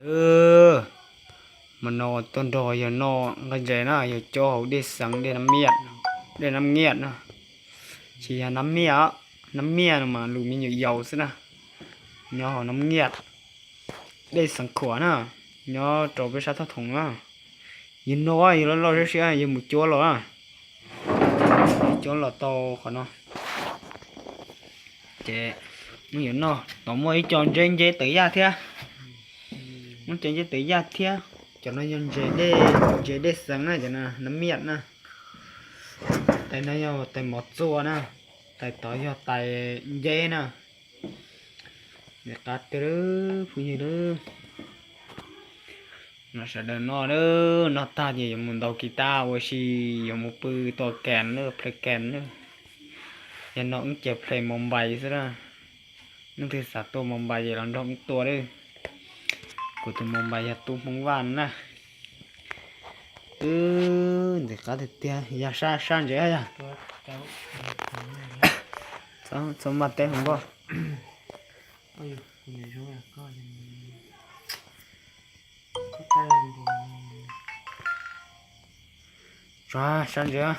Hmo no tuaj nrog yawg noj nqaij ntses na, yawg cob hauv dej xeev, dej Nab Nyiaj, dej Nab Nyiaj na. Tsis yog Nab Nyiaj, Nab Nyiaj no mas lus me nyuam yaus xwb na. Nyob hauv Nab Nyiaj, dej xeev Khuam na, nyob rau peb sab Thoj Thoom na. Yawg no yawg loj loj siab siab, yawg mus cuab los, cuab los tau qhov no. Ces mus yuav noj, tom muaj ib co ntses ntses tawv yaj thiab. Muaj ntses ntses tawv yaj thiab. Cov no yog ntses dej, ntses dej xeev na, cov no Nab Nyiaj na. Tais no yog tais mov txua na, tais tod yog tais nceb na. Nws qab tiag phooj ywg. No sawv daws noj, noj tag ces yuav mus ntaus kis tas ua si, yuav mus pw tua kas lawm, play kas lawm. Yog no wb cia play Mobile xwb na. Leej twg xav tua Mobile ces los nrog wb tua lawm. Kuv tus Mobile yog tub Hmoob Vaj na. Wb ntxim qab tiag tiag, yog sab sab ntses yog. Txhob maj teb hauv nkoj. Tso sab ntses,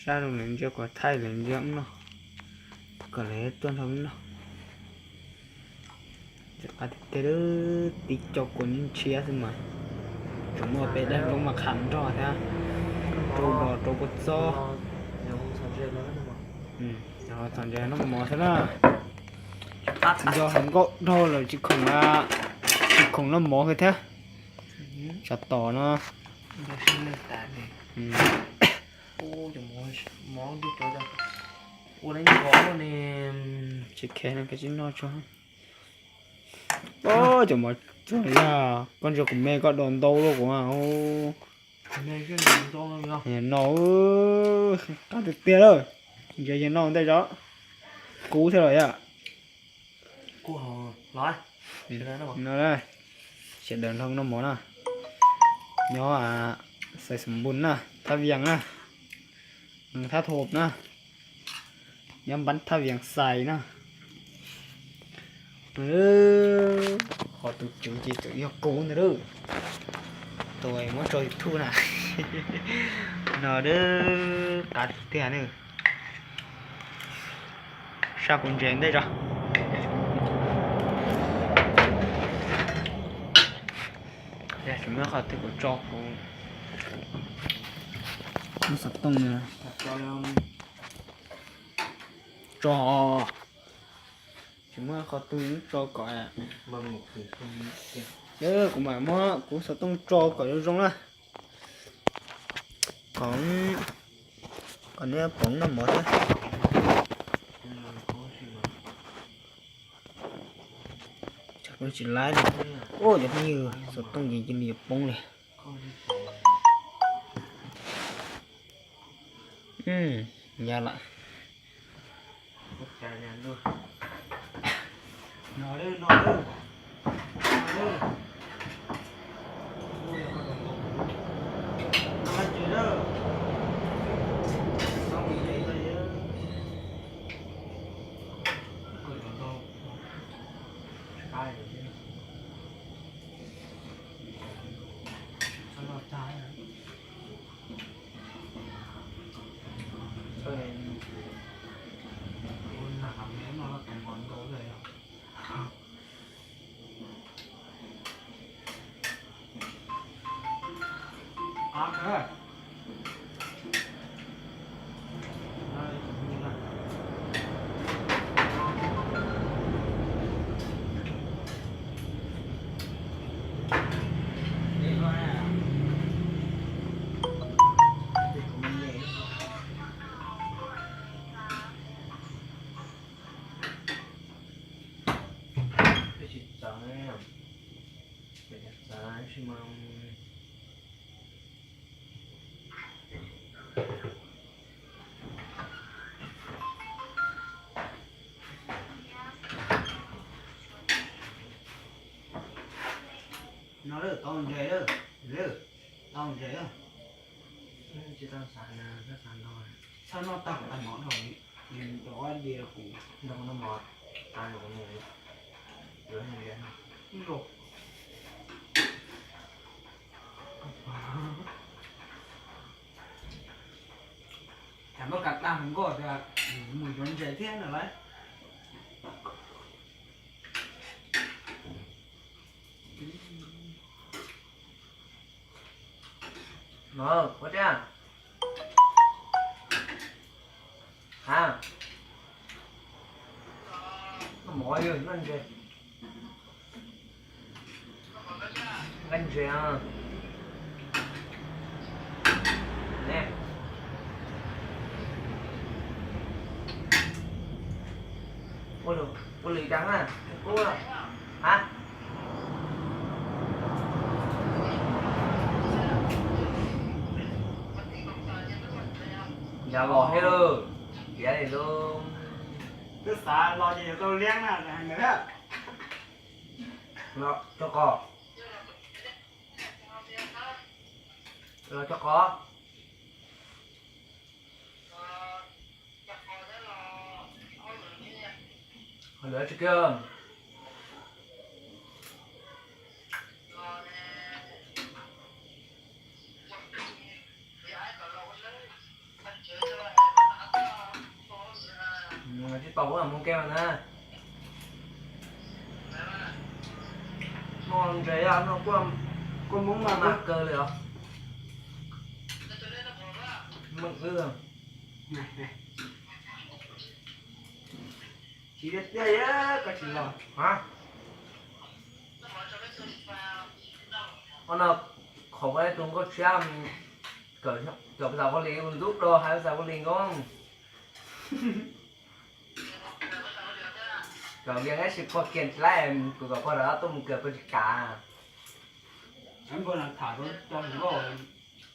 sab rau lawv ntsia kom thaij lawv ntsia wb noj, kom lawv tuaj nrog wb noj. Ntxim qab tiag tiag, tib co kua ntshiab xwb mas tseem muaj peb daim nplooj mas qham nrog thiab, rau dos rau kua txob. Txhob ntses noj mov xwb na. Nco hauv nkauj dhau lawm tsis khoom, tsis khoom noj mov kiag thiab. Tsov tom no. Tsis khe no, kav tsij noj tso. Cov mov txog yog koj ntsia kuv me koj do ntau luaj kuv. No, qab tiag tiag lawm. Ntsia yawg noj ntej tso. Kub thiab los yom. No, sawv daws nrog noj mov na. Nyob Xais Xas Npun na, Thab Vias na, Thab Thom na, nyob npab Thab Vias Xais na. Qhov tus tswv ces txawm yog kuv ntag lauj. Tus muab tso YouTube na. No, qab tiag tiag na. Sab kuv ntses ntej tso. Tsis muaj qhov twg kuv tso kuv lub xov tooj no tso. Tsis muaj qhov twg tso kom. Kuv mam muab kuv xov tooj tso kom zoo zoo na. Kom, kom neb pom noj mov thiab. Tsis laib li. Ua cov phooj ywg, xov tooj ces cia li yuav poob li. Ya lawm. Peb tsis txaus, peb tsis txaus tab sis mas no lawm, tau ntses lawm, tau ntses lawm. Tsis tau xav, txhob noj tag kuv tag mov dhau li, rau ob diav kuv nrog noj mov tas kuv mus yuav ntses no. Nkauj tias mus yuav ntses thiab no lauj. No, ua tsaug. Ha, noj mov yog noj ntses. Nqa ntses ne. Ua lwm cas na, kub ha. Yav los thiab lauj, tiav li lauj. Twb xav los ces yuav tau liab na. Los cog qos. Los cog qos. Ho lwm tsis kiag. Tsis tau kuv mus ke mas na. Noj ntses no kuj, kuj Hmoob mas kawg li os. Meem wb. Tsis tiag tiag, koj tsis los. Ua no qhov ua tus nkauj tshiab, cov pes xav ua li ntub do hais pes xav ua li nkauj. Cov vias ib sim pog kiag tsis laib, kuv kom pog rov qab tuaj mus kawm pog tsis kam.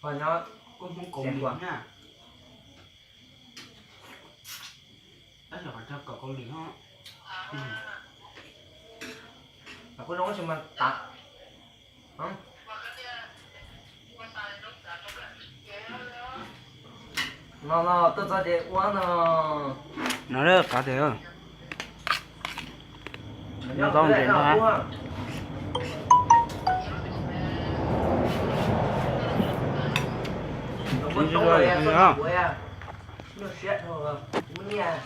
Pog nyob kuj Hmoob Kaus Lim na. Tab sis qhov nrog kom Kaus Lim ho, kuj zoo tab sis mas tas. No no tuaj txog ces ua no. No lawm qab tiag. Nyob tau ntses no. Siab dhau, muaj nyiaj.